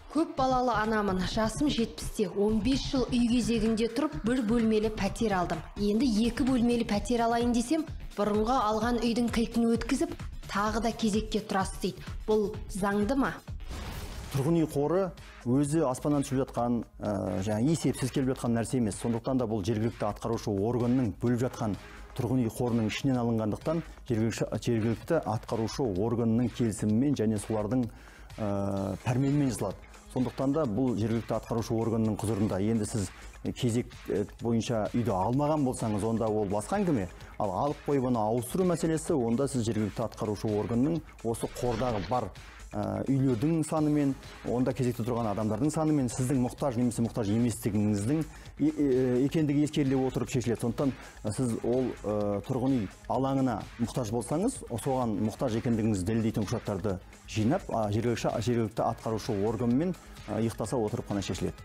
Көп балалы анамын, жасым 70-те, 15 жыл үй кезегінде тұрып, бір бөлмелі пәтер алдым. Енді 2 бөлмелі пәтер алайын десем, бұрынғы алған үйдің кілтін өткізіп, тағы да кезекке тұрасыз дейді. Бұл заңды ма? Тұрғын үй қоры өзі аспаннан түсіп жатқан, жаңа есепсіз келіп жатқан нәрсе емес. Сондықтан да бұл жергілікті атқарушы органның бөліп жатқан тұрғын үй қорының ішінен алынғандықтан жергілікті атқарушы органның келісімімен және солардың пәрменімен жасалады. Сондықтан да бұл жергілікті атқарушы органның құзырында. Енді сіз кезек бойынша үйді алмаған болсаңыз, онда ол басқа әңгіме. Ал алып қойып оны ауыстыру мәселесі, онда сіз жергілікті атқарушы органның осы қордағы бар үйлердің санымен, онда кезекте тұрған адамдардың санымен сіздің мұқтаж немесе мұқтаж еместігіңіздің екендігі ескеріле отырып шешіледі. Сондықтан сіз ол тұрғын үй алаңына мұқтаж болсаңыз, соған мұқтаж екендігіңізді дәлелдейтін құжаттарды жинап, жергілікті атқарушы органмен ұйықтаса отырып қана шешіледі.